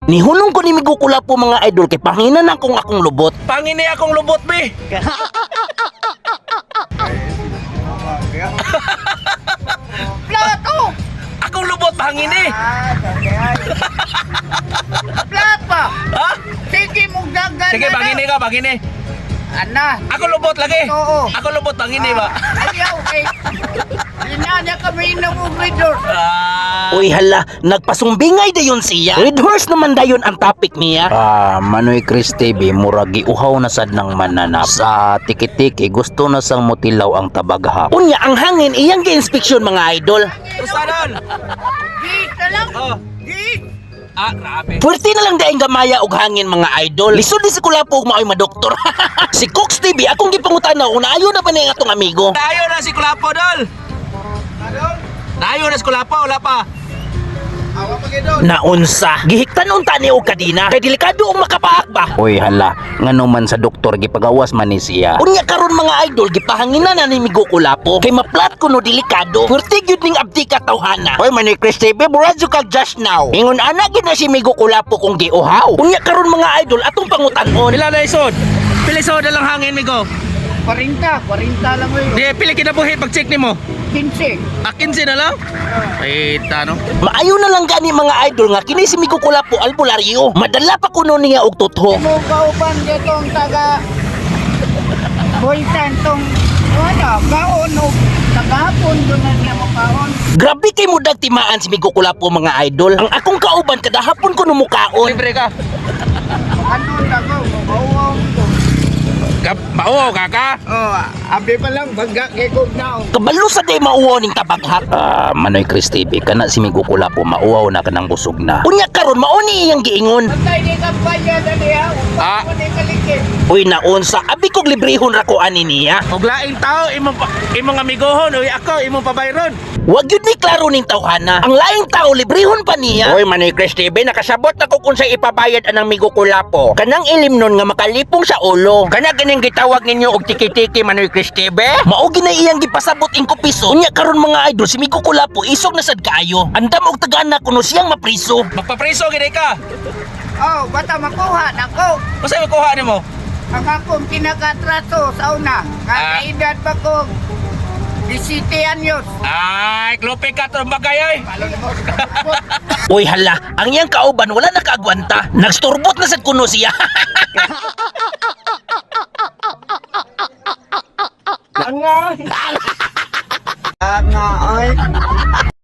Nihunong ko ni Migo Kulapo, mga idol, kay panginan akong akong lubot. Pangini akong lubot, be. Plato! Akong lubot, pangini. Ah, ay. Plato! Ha? Sige mong dagdan Sige, na. pangini ka, pangini. Ana. Ako lubot lagi. Oo. Ako lubot, pangini ba? Ayaw, kay. Inanya kami ng ugridor. Ah. Uy hala, nagpasumbingay dayon siya. Red Horse naman dayon ang topic niya. Ah, Manoy Chris TV, murag giuhaw na sad ng mananap. Sa tiki-tiki, gusto na sang mutilaw ang tabaghap. Unya, ang hangin, iyang gi-inspeksyon, mga idol. Basta doon. Gis na lang. Oh. Gis. Ah, grabe. Pwerte na lang daing gamaya og hangin, mga idol. Lisod ni si Kulapo og maoy madoktor. Si Cox TV, akong gipangutana kung naayo na ba niya ang atong amigo. Naayo na si Kulapo, dol. Naayo na si Kulapo, wala pa. Naunsa, gihiktan unta ni og kadina kay delikado og makapaak ba. Uy hala, ngano man sa doktor gipagawas man ni siya. Unya karon, mga idol, gipahanginan na ni Migo Kulapo kay maplat kuno, delikado. Pwerte gyud ning abdi ka tawhana. Oy Manoy Chris TV, murag jud kag just now. Ingon ana gyud na si Migo Kulapo kung giuhaw. Unya karon, mga idol, atong pangutan-on. Pila na isod? Pila isod na lang hangin, Migo? 40, 40 lang yun. Di, pila kinabuhi pag-check nimo? 15. Ah, 15 na lang? Ay, no? Maayo na lang gani, mga idol, nga kini si Migo Kulapo albularyo. Madala pa kuno niya og tutho. Mo kauban ditong taga Boysan tong wala, kaon o tagapon doon na niya makaon. Grabe kay mudag timaan si Migo Kulapo, mga idol. Ang akong kauban kada hapon ko numukaon. Libre ka. Ano dago, mauwaw ko. Mauwaw ka ka? Oh, abi pa lang bagga kay kog naong. Kabalo sa day mauwaw ning tabaghak. Ah, Manoy Chris TV, kana si Migo Kulapo mauwaw na kanang busog na. Unya karon mao ni iyang giingon. Bantay di kampanya dali ha. Ah. Upang mo ni kalikit. Uy naunsa, abi kog librehon ra ko ani niya. Og laing tao, imong, imong amigohon, uy ako, imong pabayron. Wag yun ni klaro ning tawhana. Ang laing tao librehon pa niya. Uy Manoy Chris TV, nakasabot ako kung sa ipabayad anang Migo Kulapo. Kanang ilim nun nga makalipong sa ulo. Kana kining gitawag ninyo og tiki-tiki, Manoy Chris TV? Mao ginay iyang gipasabot ingko piso. Unya karon, mga idol, si Migo Kulapo isog na sad kaayo. Andam og tagana kuno siyang mapriso. Magpapriso gid ka. Oh, bata makuha nako. Unsay makuha nimo? Ang akong pinakatrato sa una, nga Ah. kaedad pa ko 17 anyos. Ay, klope ka tong bagay ay. Uy hala, ang iyang kauban wala nakaagwanta. Nagsturbot na sad kuno siya. Nga ay.